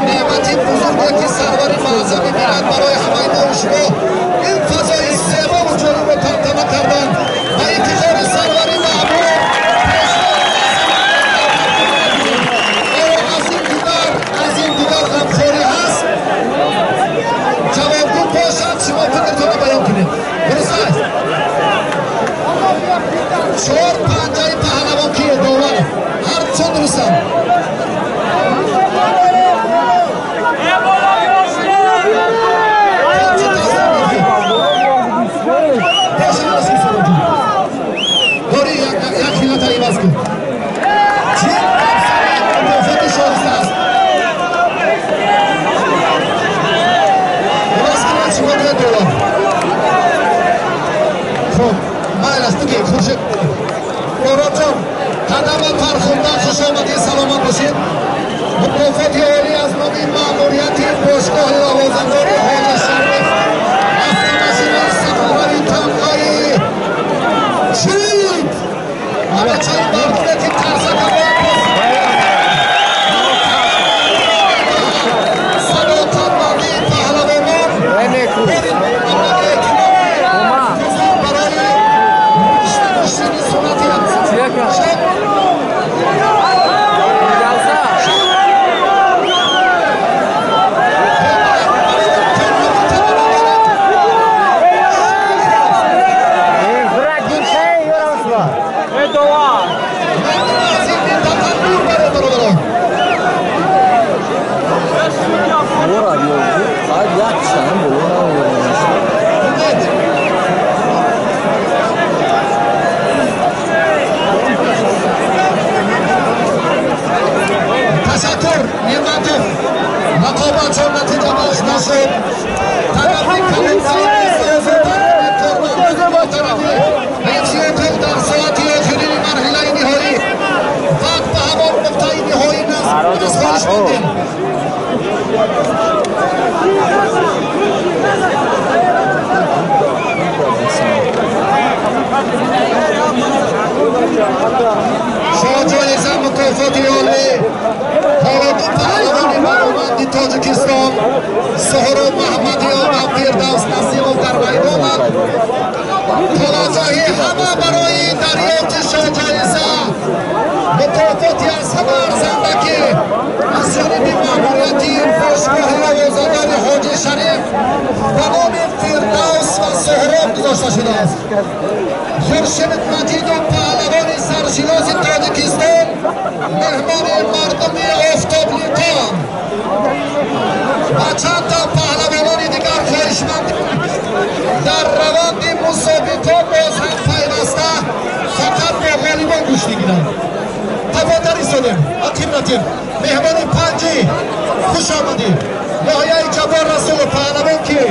نعمتی بزرگی که سرور معظم ملت برای همه ما و شما این فضای زیبا و جالب را ترجمه کردند و انتظار سرور معمور از این دیگر غمخواری هست. جوابگو باشد شما فکرتان را بیان کنید. درست است؟ چهار پنجه پهلوان کیه؟ داور هر چون درستم. Саломат бошед. Мукофоти олӣ аз номи маъмурияти бошгоҳи овозандори Ҳоҷи Шариф автомашинаи сафорави тамғаи Чит бачаи мардуме ки тарсака садоқатмандии паҳлавонон барои рушди гӯштини суннатӣ аст. Тоҷикистон Суҳроб Маҳмадиён ва Фирдавс Насимов дар майдонанд. Таваҷҷӯҳи ҳама барои дарёфти шоҳҷоиза, мукофоти аз ҳама арзанда, ки аз ҷониби маъмурияти бошгоҳи овозадори Ҳоҷи Шариф ба номи Фирдавс ва Суҳроб гузошта шудааст. Хуршед Маҷидов, паҳлавони саршиноси Тоҷикистон, меҳмони мардуми Офтоблиқон ва чанд та паҳлавонони дигар хоҳишманд дар раванди мусобиқо боз ҳам пайваста фақат бо ғолибон гӯш мегиранд. Таводдар истодем, ақиб натем. Меҳмони панҷӣ, хуш омадӣ. Ноҳияи Ҷаббор Расулов, паҳлавон ки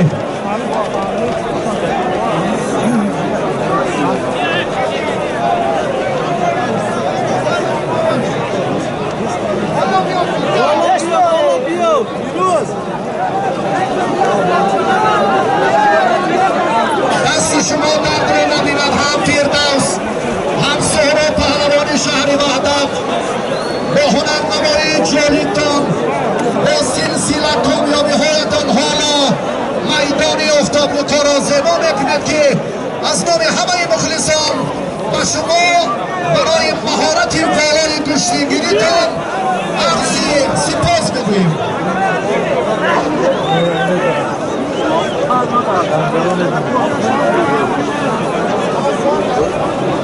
дасти шумо дардро набинад. Ҳам Фирдавс, ҳам Суҳроб паҳлавони шаҳри Ваҳдат бо ҳунарнамоии ҷолибтон, бо силсила комёбиҳоятон ҳоло майдони Офтоблиқоро зебо мекунад, ки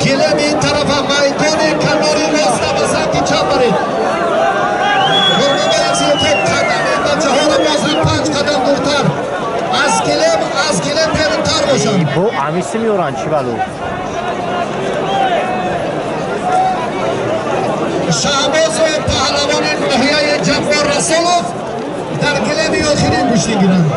Гилем ин тарафа, майдони канори роста ба самти чап баред. Қурбон баред, қадами бачаҳоро боз ҳам 5 қадам дуртар аз гилем, аз гилем берунтар бошанд. Бо амиси меоранд, чӣ балу? Шаҳбозу паҳлавони ноҳияи Ҷаббор Расулов дар гилеми охирин гӯштӣ гиранд.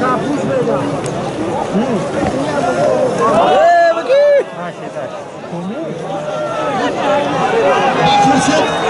Ба фурсат